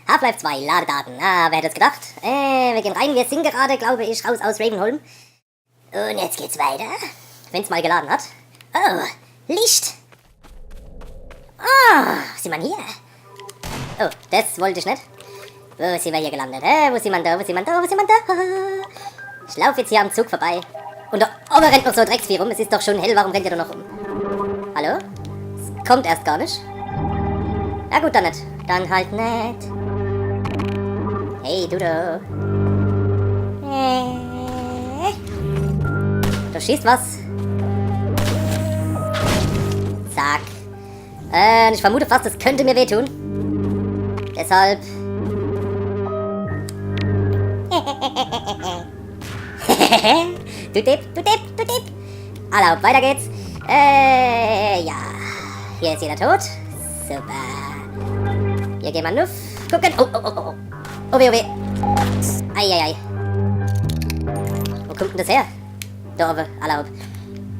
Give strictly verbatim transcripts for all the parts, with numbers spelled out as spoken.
Half-Life zwei, Ladedaten. Ah, wer hätte es gedacht? Äh, wir gehen rein. Wir sind gerade, glaube ich, raus aus Ravenholm. Und jetzt geht's weiter. Wenn's mal geladen hat. Oh, Licht. Ah, was sieht man hier? Oh, das wollte ich nicht. Wo sind wir hier gelandet? Hä? Wo sieht man da? Wo sieht man da? Wo sieht man da? Ich laufe jetzt hier am Zug vorbei. Und da oben rennt noch so ein Drecksvieh rum. Es ist doch schon hell, warum rennt er da noch rum? Hallo? Es kommt erst gar nicht. Na gut, dann nicht. Dann halt nicht. Hey, du da. Äh. Da schießt was. Zack. Äh, ich vermute fast, das könnte mir wehtun. Deshalb. Du Depp, du Depp, du Depp. Alla hopp, weiter geht's. Äh, ja. Hier ist jeder tot. Super. Hier gehen wir nuff. Gucken. Oh, oh, oh, oh. Oh weh, oh weh. Eieiei. Wo kommt denn das her? Da oben, alla hopp.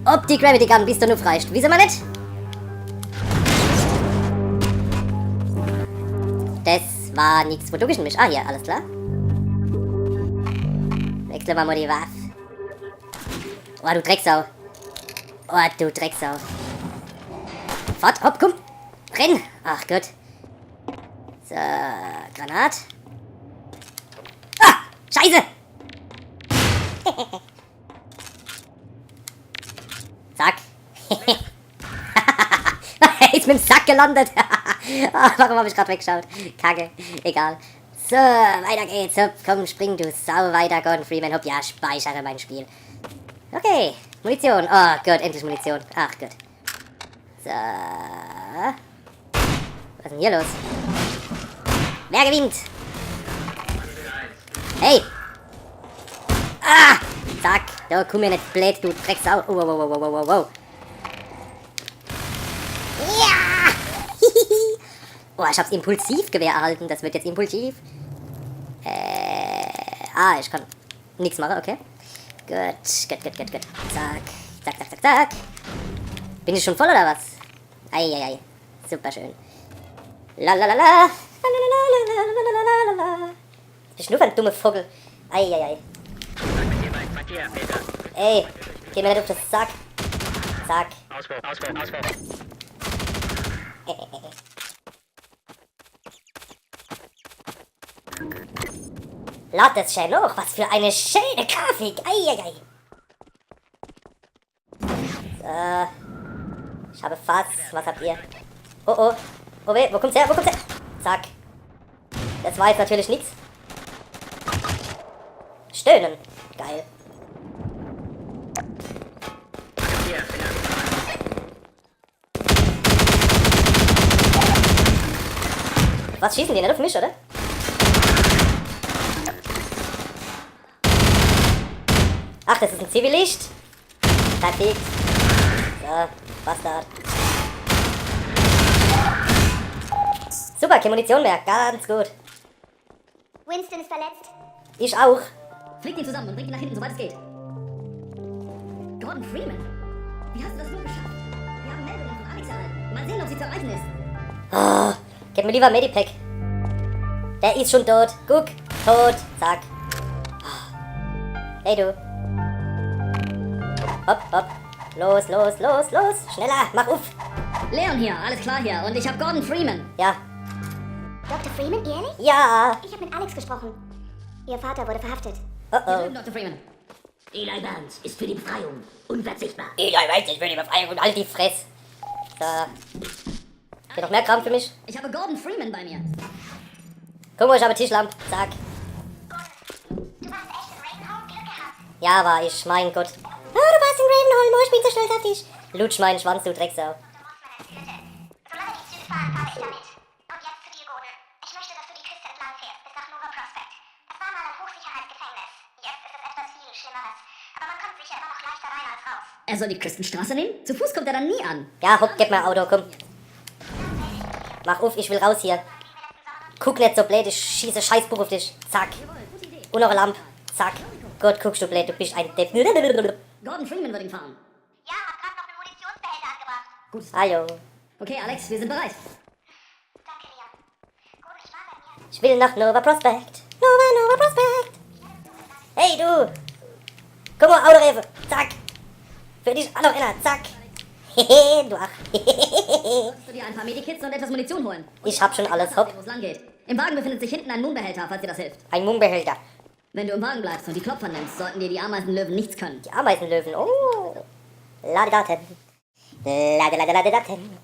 Ob die Gravity Gun bis da nuff reicht, wissen wir nicht. Das war nichts, wo du geschnitten bist. Ah, hier, alles klar. Wechseln wir mal die Waffe. Oh, du Drecksau. Oh, du Drecksau. Fort, hopp, komm. Renn. Ach Gott. So, Granat. Ah, Scheiße. Zack. Er ist mit dem Sack gelandet. Ah, warum habe ich gerade weggeschaut? Kacke. Egal. So, weiter geht's. Hopp, komm, spring, du Sau, weiter, Gordon Freeman. Hopp, ja, speichere mein Spiel. Okay, Munition. Oh Gott, endlich Munition. Ach Gott. So. Was ist denn hier los? Wer gewinnt? Hey! Ah! Zack! Da komm mir nicht blöd, du Drecksau. Oh, wow, wow, wow, wow, wow, wow. Ja! Oh, ich habe das Impulsivgewehr erhalten. Das wird jetzt impulsiv. Äh, ah, ich kann nichts machen, okay. Gut, gut, gut, gut, gut. Zack, zack, zack, zack, zack. Bin ich schon voll oder was? Eieiei. Super schön. La la la la. La la la la. Was bist du für ein dummer Vogel? Eieiei. Ey, geh mir nicht auf den Sack. Zack. Ausfall, Ausfall, Ausfall. Lad das schön hoch. Was für eine schöne Grafik. Eieiei. Äh, ich habe Fass. Was habt ihr? Oh, oh. Oh weh, wo kommt's her? Wo kommt's her? Zack. Das war jetzt natürlich nix. Stöhnen. Geil. Was schießen die denn auf mich, oder? Ach, das ist ein Zivilist. Perfekt. So, Bastard. Super, keine Munition mehr. Ganz gut. Winston ist verletzt. Ich auch. Fliegt ihn zusammen und bringt ihn nach hinten, sobald es geht. Gordon Freeman? Wie hast du das nur geschafft? Wir haben Meldungen von Alex erhalten. Mal sehen, ob sie zu erreichen ist. Ah, gib mir lieber Medipack. Der ist schon tot. Guck, tot. Zack. Hey, du. Hopp, hopp. Los, los, los, los. Schneller, mach uff. Leon hier, alles klar hier. Und ich hab Gordon Freeman. Ja. Doktor Freeman, ehrlich? Ja. Ich hab mit Alex gesprochen. Ihr Vater wurde verhaftet. Oh, oh. Hier drüben, Doktor Freeman. Eli Vance ist für die Befreiung unverzichtbar. Eli Vance ist für die Befreiung und halt die Fress. So. Geht noch mehr Kram für mich? Ich habe Gordon Freeman bei mir. Guck mal, ich habe Tischlamp. Zack. Du hast echt in Ravenholm Glück gehabt. Ja, war ich, mein Gott. Ah, du warst in Ravenholm, oh, ich bin so stolz auf dich. Lutsch meinen Schwanz, du Drecksau. Du musst mit ins Dritte. Solange die Züge fahren, fahre ich damit. Und jetzt zu dir, Gordon. Ich möchte, dass du die Küste entlang fährst, bis nach Nova Prospekt. Es war mal ein Hochsicherheitsgefängnis. Jetzt ist es etwas viel Schlimmeres. Aber man kommt sicher immer noch leichter rein als raus. Er soll die Küstenstraße nehmen? Zu Fuß kommt er dann nie an. Ja, hopp, gib mir Auto, komm. Mach uff, ich will raus hier. Guck net so blöd, ich schieße Scheißbuch auf dich. Zack. Und noch e Lamp. Zack. Gott, guckst du blöd, du bist ein Depp. Gordon Freeman wird ihn fahren. Ja, hab grad noch einen Munitionsbehälter angebracht. Gut. Hallo. Okay, Alex, wir sind bereit. Danke, Leon. Gut, ich war bei mir. Ich will nach Nova Prospekt. Nova, Nova Prospekt. Hey, du. Komm mol, Autoreife. Zack. Für dich aa noch ener. Zack. Hehe, du Ach. Kannst du dir ein paar Medikits und etwas Munition holen? Ich hab schon alles, hopp. Wo es lang geht. Im Wagen befindet sich hinten ein Moonbehälter, falls dir das hilft. Ein Moonbehälter. Wenn du im Wagen bleibst und die Klopfer nimmst, sollten dir die Ameisenlöwen nichts können. Die Ameisenlöwen. Oh. Lade Daten. Lade, lade, lade Daten.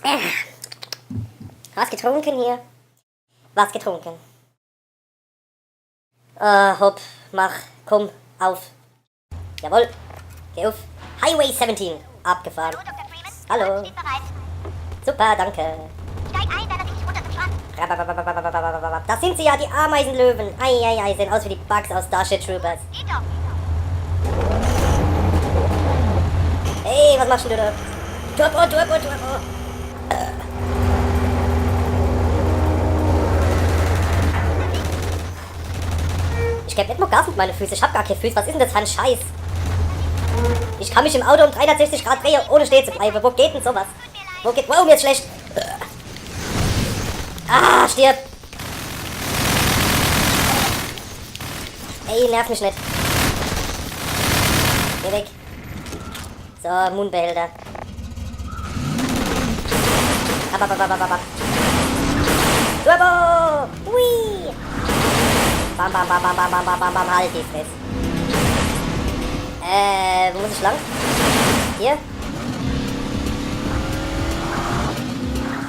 Ah. Was getrunken hier? Was getrunken? Äh, hopp, mach, komm, auf. Jawohl. Geh auf. Highway seventeen. Abgefahren. Hallo, Doktor Freeman. Hallo. Steht bereit. Super, danke. Steig ein, dann lass ich dich runter zum Strand. Rabababababababababab. Das sind sie ja, die Ameisenlöwen. Ei, ei, ei, sehen aus wie die Bugs aus Starship Troopers. Geht doch. Hey, was machst denn du da? Turbo, Turbo, Turbo. Ich geb net mol Gas mit meine Füße. Ich hab gar kee Füße. Was is denn das für en Scheiß? Ich kann mich im Auto um dreihundertsechzig Grad drehe, ohne stehe zu bleiben. Wo geht denn sowas? Wo geht... Wow, mir is schlecht. Ah, stirb. Ey, nerv mich net. Geh weg. So, Moonbehälter. Ab, ab, ab, ab, ab, ab. Turbo! Hui! Bam, bam, bam, halt die Fresse. Äh, wo muss ich lang? Hier?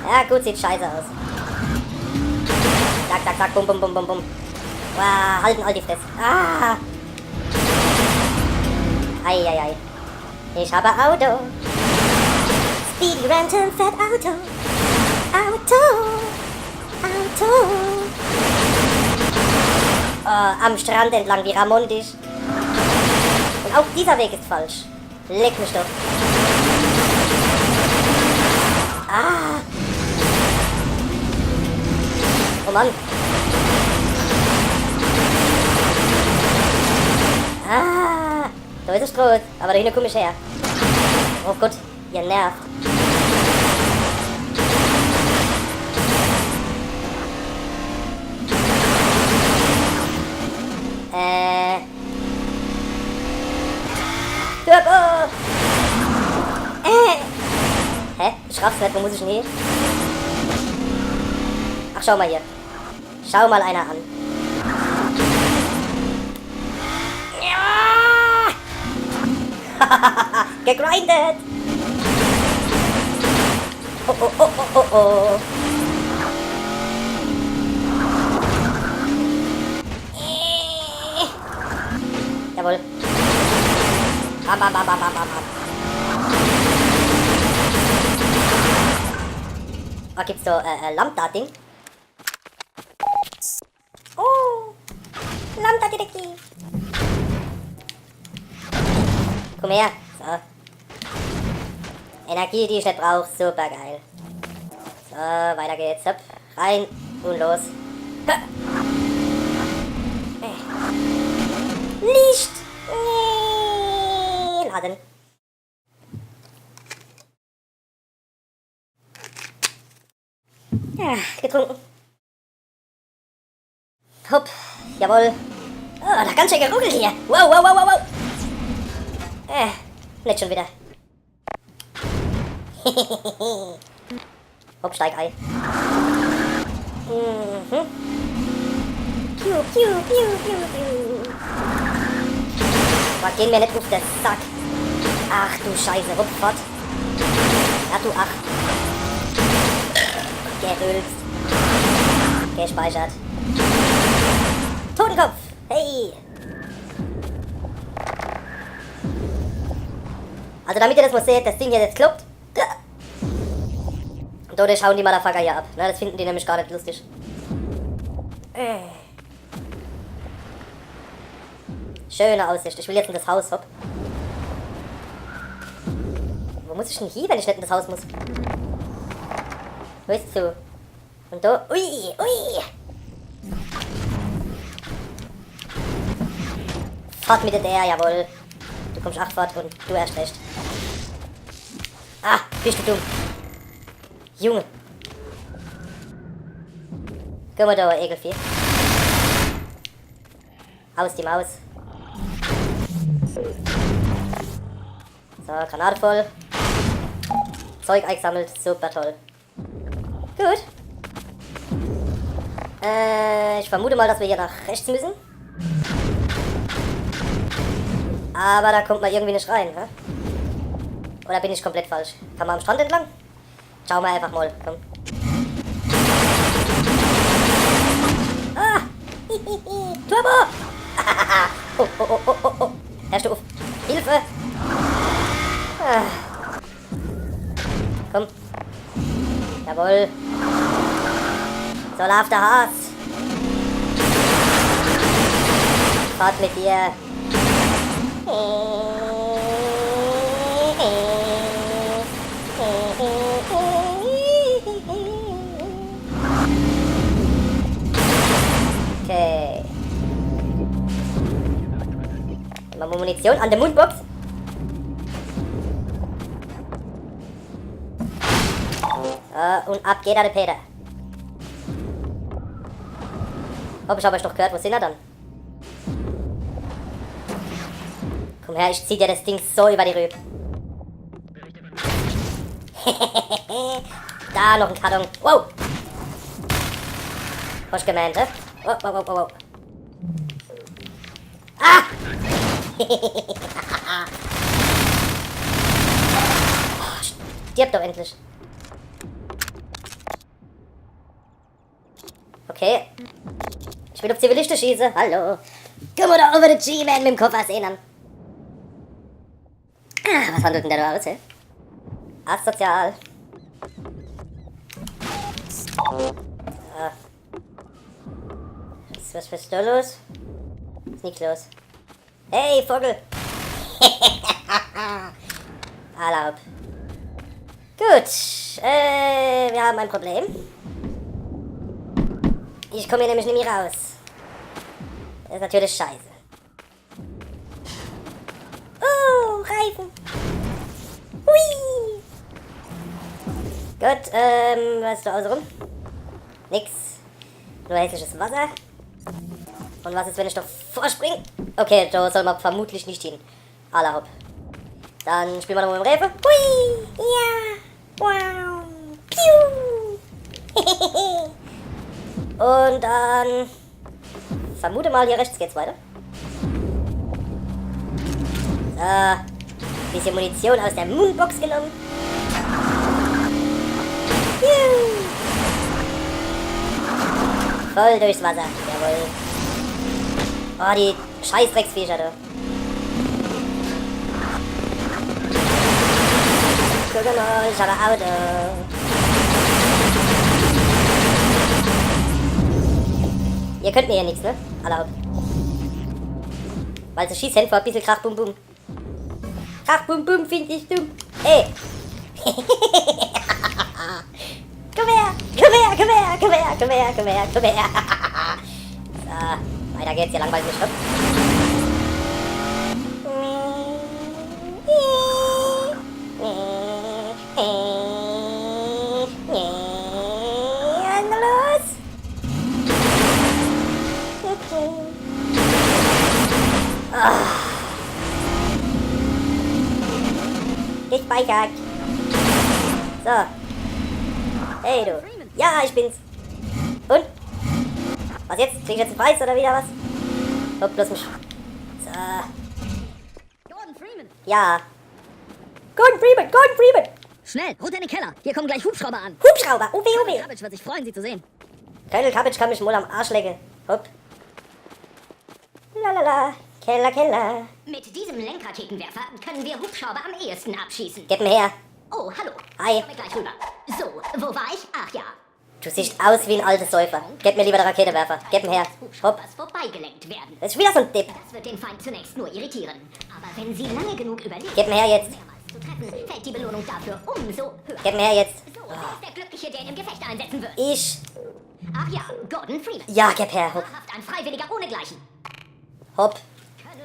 Ja, gut, sieht scheiße aus. Zack, zack, zack, bum, bum, bum, bum, bum. Wow, halten all die Fresse. Ah! Ei, ei, ei. Ich habe Auto. Speedy Renton fährt Auto. Auto. Auto. Äh, am Strand entlang, wie Ramondisch. Und auch dieser Weg ist falsch. Leck mich doch. Ah. Oh Mann. Ah. Da is es groß, aber da hinne komm ich her. Oh Gott, ihr nervt. Äh. Turbo! Äh. Hä? Ich raff's net, wo muss ich denn hin? Ach, schau mal hier. Schau mal einer an. Ja! Gegrindet! Oh, oh, oh, oh, oh, oh. Äh. Jawohl. Bam, bam, bam, bam, bam, bam, bam. Ah, gibt's so, äh, äh, Lambda-Ding? Oh, Lambda-Detektiv. Komm her. So. Energie, die ich net brauch. Super geil. So, weiter geht's. Hopp. Rein und los. Ha. Äh. Licht. Nee. Laden. Ja, getrunken. Hopp, jawohl. Oh, da ganz schön geruckelt hier. Wow, wow, wow, wow, wow. Äh, net schon wieder. Hopp, steig ei. Mhm. Piu, piu, piu, piu, piu. Boah, gehn mir net uff de Sack. Ach du Scheiße, hopp, fort. Ja, du, ach. Gerülpst. Gespeichert. Totenkopf. Hey. Also damit ihr das mal seht, das Ding hier jetzt kloppt. Und dadurch hauen die Motherfucker hier ab. Na, das finden die nämlich gar nicht lustig. Äh. Schöne Aussicht. Ich will jetzt in das Haus, hopp. Wo muss ich denn hier, wenn ich nicht in das Haus muss? Wo ist zu? Und da. Ui, ui. Fort mit der, jawohl. Du kommst auch fort und du erst recht. Ah, bist du dumm. Junge. Guck mol do, Ekelvieh. Aus die Maus. So, Granate voll. Zeug eingesammelt, super toll. Gut. Äh, ich vermute mal, dass wir hier nach rechts müssen. Aber da kommt man irgendwie nicht rein, hä? Oder bin ich komplett falsch? Kann man am Strand entlang? Schauen wir einfach mal, komm. Ah! Turbo! Oh, oh, oh, oh, oh, oh. Hörst du auf? Hilfe! Ah. Komm. Jawohl. So, laaf, der Has. Fort mit dir. Okay. Immer Munition an der Mundbox. Äh, und ab geht der Peter. Hab ich aber doch gehört, wo sind er dann? Komm her, ich zieh dir das Ding so über die Rübe. Da noch ein Karton. Wow! Was gemeint, hä? Wow, wow, wow, wow, wow. Ah! Oh, stirb doch endlich. Okay. Ich will auf Ziviliste schießen. Hallo. Guck mal da oben, der G-Man mit dem Koffer sehen. Ah, was handelt denn der da aus, hä? Asozial. Ah. Was, was, was ist da los? Ist nichts los. Hey, Vogel! Alla hopp. Gut, äh, wir haben ein Problem. Ich komme hier nämlich nicht mehr raus. Das ist natürlich scheiße. Oh, Reifen. Hui. Gut, ähm, was ist da außen rum? Nix. Nur hässliches Wasser. Und was ist, wenn ich da vorspring? Okay, da soll man vermutlich nicht hin. Alla hopp. Dann spielen wir nochmal mit dem Reifen. Hui! Ja! Wow! Piu! Und dann vermute mal, hier rechts geht's weiter. So. Bisschen Munition aus der Moonbox genommen. Juhu. Voll durchs Wasser. Jawohl. Oh, die Scheißdrecksviecher da. Guck mal, ich hab ein Auto. Ihr könnt mir ja nichts, ne? Alla hopp. Weil sie schießen vor ein bisschen Krach, bum, bum. Krach, bum, bum, find ich dumm. Ey. Komm her, komm her, komm her, komm her, komm her, komm her, komm her. So, weiter geht's, hier langweilt mich schon. Was ist denn los? Ah. Gespeichert. So. Hey, du. Ja, ich bin's. Und? Was jetzt? Krieg ich jetzt einen Preis oder wieder was? Hopp, lass mich. So. Gordon Freeman! Ja. Gordon Freeman, Gordon Freeman! Schnell, runter in den Keller. Hier kommen gleich Hubschrauber an. Hubschrauber, uwe, uwe. Cabbage wird sich freuen, Sie zu sehen. Colonel Cabbage kann mich mal am Arsch lecken. Hopp. Lalala, Keller, Keller. Mit diesem Lenkraketenwerfer können wir Hubschrauber am ehesten abschießen. Gib mir her. Oh, hallo. Hi. Ich komme gleich rüber. So, wo war ich? Ach ja. Du siehst aus wie ein alter Säufer. Gib mir lieber den Raketenwerfer. Gib ihn her. Hopp. Hubschraubers vorbeigelenkt werden. Das ist wieder so ein Depp. Das wird den Feind zunächst nur irritieren. Aber wenn Sie lange genug überlegen, gib ihn her jetzt, mehrmals zu treffen, fällt die Belohnung dafür umso höher. Gib ihn her jetzt. So, wer ist der Glückliche, der ihn im Gefecht einsetzen wird? Ich. Ach ja, Gordon Freeman. Ja, gib her. Hopp. Wahrhaft ein Freiwilliger ohnegleichen. Hopp.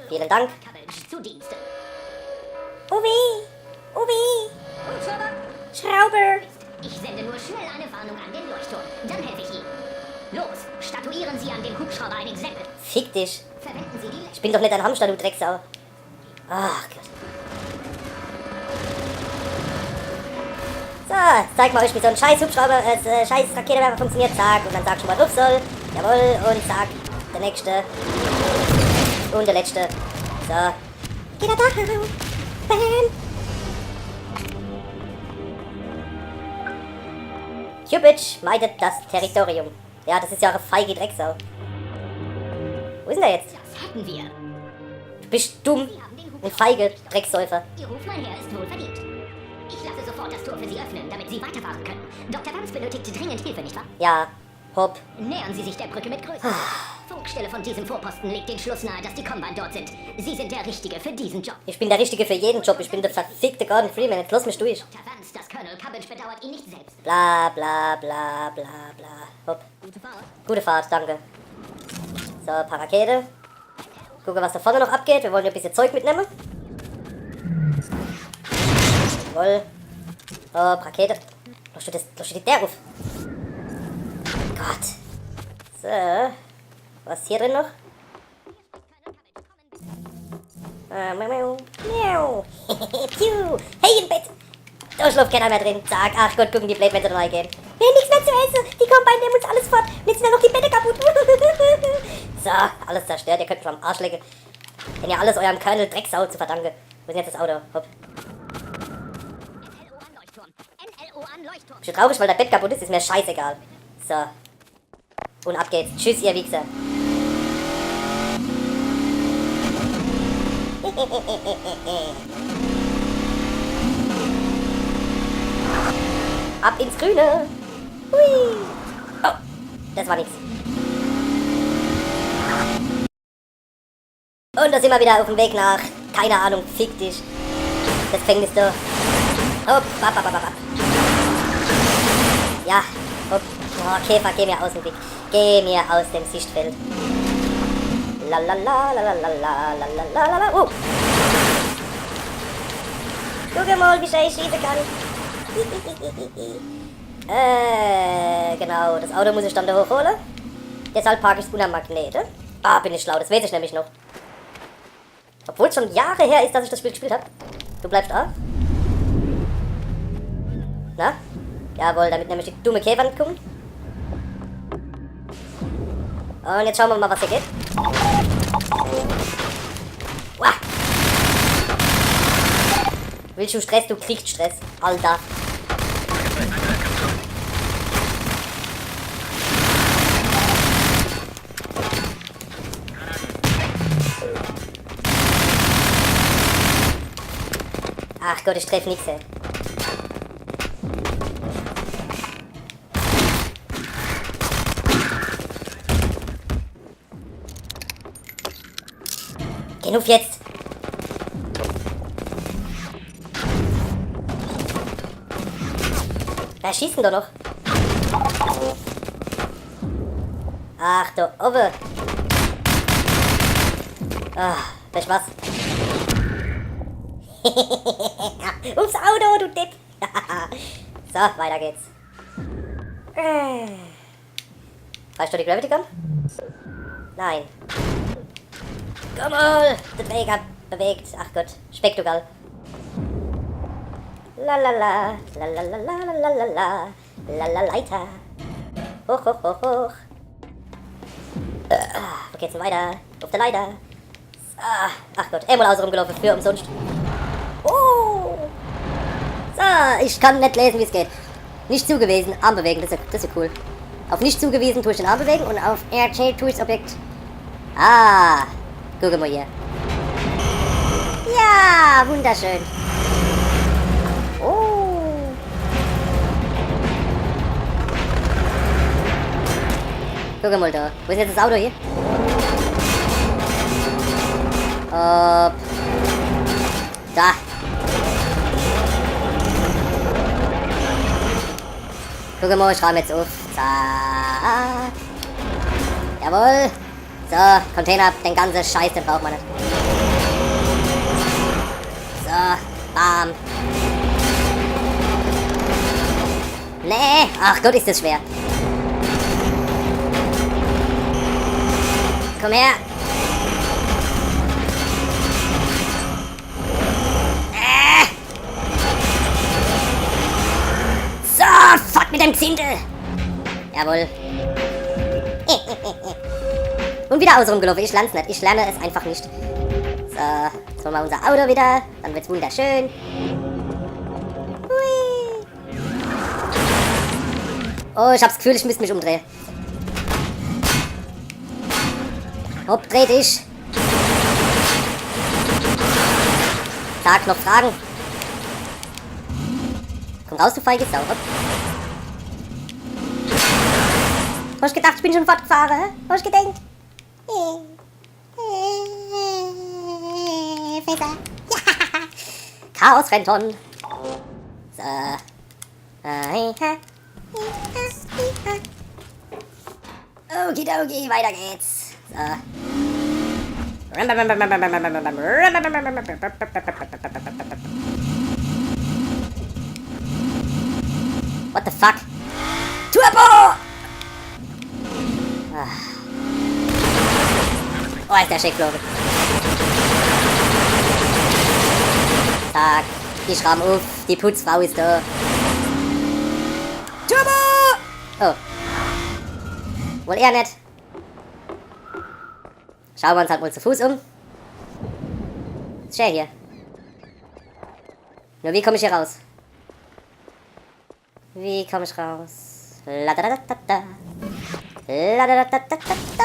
Vielen Dank. Cabbage zu Diensten. Uwe! Uwe! Schrauber! Ich sende nur schnell eine Warnung an den Leuchtturm. Dann helfe ich Ihnen. Los, statuieren Sie an dem Hubschrauber ein Exempel. Fick dich. Verwenden Sie die Ich bin doch net en Hamster, du Drecksau. Ach Gott. So, jetzt zeig ich mol, wie so en scheiß Hubschrauber, äh, äh, scheiß Raketewerfer funktioniert. Zack, un dann sag ich mol, ups, soll. Jawohl, un zack. Der nächste. Un der letzte. So. Geht er da? Bam. Cupid meidet das Territorium. Ja, das is ja ach e feige Drecksau. Wo is denn der jetzt? Das hatten wir. Du bist dumm und feige, Drecksäufer. Ihr Ruf, mein Herr, ist wohl verdient. Ich lasse sofort das Tor für Sie öffnen, damit Sie weiterfahren können. Doktor Vance benötigt dringend Hilfe, nicht wahr? Ja, hopp. Nähern Sie sich der Brücke mit Größe. Funkstille von diesem Vorposten legt den Schluss nahe, dass die Combine dort sind. Sie sind der Richtige für diesen Job. Ich bin der Richtige für jeden Job. Ich bin der verfickte Gordon Freeman. Jetzt lass mich durch. Doktor Vance, das Colonel Cubbage bedauert ihn nicht selbst. Bla, bla, bla, bla, bla. Hopp. Gute Fahrt. Gute Fahrt, danke. So, paar Rakete. Gucke, was da vorne noch abgeht. Wir wollen ja e bissje Zeug mitnemme. Jawohl. Oh, Rakete. Los, steht das, los, steht der Ruf. Gott. So. Was is hier drin noch? Äh, miau, miau. Miau. Piu. Hey, im Bett. Da schloft keiner mehr drin. Zack. Ach Gott, gucken die blöd, wenn sie da reingehen. Wir haben nichts mehr zu essen. Die Combine nehmen uns alles fort. Und jetzt sind nur noch die Betten kaputt. So, alles zerstört. Ihr könnt mich am Arsch lecken. Wenn ihr alles eurem Colonel Drecksau zu verdanken. Wo is denn jetzt das Auto? Hopp. Schon traurig, weil das Bett kaputt is, is mir scheißegal. So. Und ab geht's. Tschüss, ihr Wichser. Ab ins Grüne. Hui. Oh, das war nix. Und da sind wir wieder auf dem Weg nach, keine Ahnung, fick dich. Das Gefängnis da. Hopp, hopp, hopp, hopp, hopp. Ja, hopp. Oh, Käfer, geh mir aus dem Weg. Geh mir aus dem Sichtfeld. La la la la la la la la la la la. Oh. Guck mal, wie schön ich schießen kann. Äh, genau, das Auto muss ich dann da hochholen. Deshalb park ich's unter Magnete. Ah, bin ich schlau, das weiß ich nämlich noch. Obwohl's schon Jahre her is, dass ich das Spiel gespielt hab. Du bleibst da. Na? Jawohl, damit nämlich die dumme Käfer net kommen. Und jetzt schauen wir mal, was hier geht. Uah. Willst du Stress? Du kriegst Stress, Alter. Ach Gott, ich treff nix, ey. Genug jetzt! Wer schießt denn da noch? Ach, da oben. Ah, viel Spaß. Ups, Auto, du Depp. So, weiter geht's. Äh. Reicht doch die Gravity Gun? Nein. Komm mal, der Träger bewegt. Ach Gott, Spektakel. La la la, la la la, la la la, la la Leiter. Hoch, hoch, hoch, hoch. Äh, wo geht's denn weiter? Auf der Leiter. Ah, ach Gott, einmal außenrum gelaufen, für umsonst. Oh. So, ich kann net lesen, wie's geht. Nicht zugewiesen, Arm bewegen, das is, das is cool. Auf nicht zugewiesen tue ich den Arm bewegen und auf R T tue ich das Objekt. Ah, guck mal hier. Ja, wunderschön. Oh. Guck mal da. Wo is jetzt das Auto hier? Äh, da. Guck mal, ich raum jetzt auf. Zack. Jawohl. So, Container, den ganzen Scheiß, den braucht man nicht. So, bam. Nee, ach Gott, ist das schwer. Komm her. Äh. So, fort mit dem Gesindel. Jawohl. Und wieder außerum gelaufen. Ich lern's net. Ich lerne es einfach nicht. So, jetzt holen wir unser Auto wieder. Dann wird's wunderschön. Hui. Oh, ich hab's Gefühl, ich müsst mich umdrehen. Hopp, dreh dich. Sag noch Fragen. Komm raus, du feige Sau. Hopp. Hast gedacht, ich bin schon fortgefahren, hä? Hast gedenkt? Fässer. Chaos Fenton. So. Okidoki, weiter geht's. So. What the fuck? Turbo! Ah. Oh, is der schön geflogen. Zack, die Schramm uff, die Putzfrau is da. Turbo! Oh. Wohl eher net. Schauen wir uns halt mal zu Fuß um. Is schön hier. Nur wie komm ich hier raus? Wie komm ich raus? La da da da da. La da da da da da.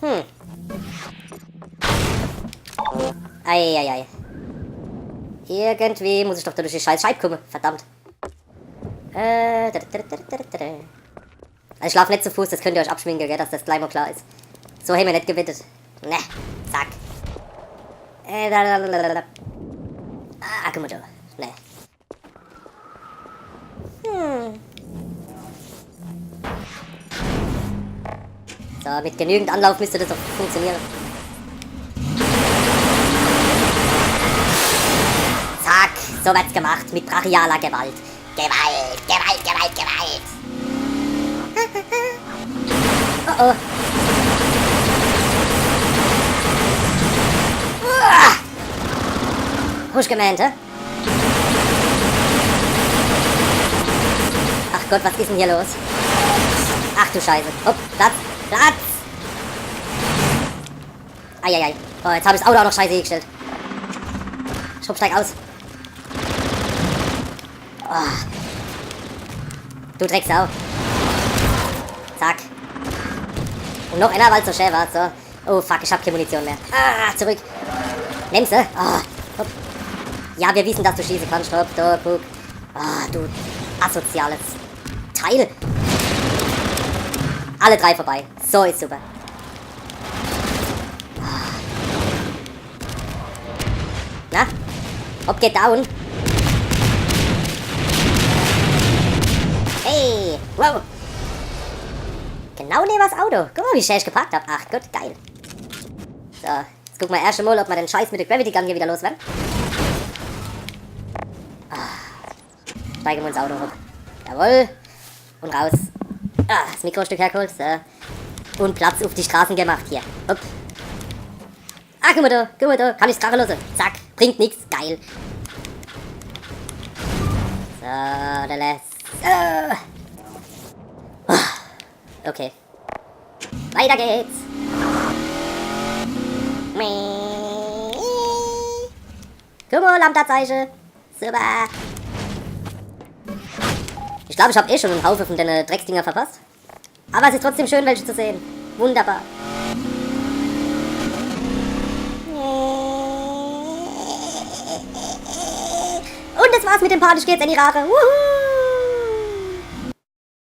Hm. Ei, ei, ei. Irgendwie muss ich doch durch die scheiß Scheib kommen. Verdammt. Äh, da, da, da. Also ich lauf net zu Fuß, das könnt ihr euch abschminken, gell, dass das gleich mal klar is. So hämmer net gewettet. Ne, zack. Äh, da, da, da, da, da. Ah, guck mal da. Ne. Hm. So, mit genügend Anlauf müsste das doch funktionieren. Zack, so wird's gemacht, mit brachialer Gewalt. Gewalt, Gewalt, Gewalt, Gewalt. Oh oh. Uah. Husch gemeint, hä? Ach Gott, was is denn hier los? Ach du Scheiße. Hopp, Platz, Platz. Eieiei. Oh, jetzt hab ich das Auto auch noch scheiße hingestellt. Schrupp, steig aus. Oh. Du Drecksau. Zack. Und noch einer, weil's so schön war. So. Oh fuck, ich hab keine Munition mehr. Ah, zurück. Nimm se. Ah, hopp. Ja, wir wissen, dass du schießen kannst. Hopp, da, guck. Ah, du asoziales Teil. Alle drei vorbei. So is super. Na? Ob geht down? Hey! Wow! Genau neben das Auto. Guck mal, wie schön ich geparkt hab. Ach Gott, geil. So, jetzt gucken wir erst mal, ob wir den Scheiß mit der Gravity Gun hier wieder loswerden. Ah. Steigen wir ins Auto hoch. Jawohl. Und raus. Ah, das Mikrostück hergeholt. So. Und Platz auf die Straßen gemacht hier. Hopp. Ah, guck mal da, guck mal da. Kann ich's krachen lassen. Zack. Bringt nix. Geil. So, der letzte. Ah. Okay. Weiter geht's. Guck mal, Lambda-Zeichen. Super. Ich glaub, ich hab eh schon einen Haufen von den, äh, Drecksdinger verpasst. Aber es ist trotzdem schön, welche zu sehen. Wunderbar. Und das war's mit dem Panisch geht's in die Rare. Wuhu!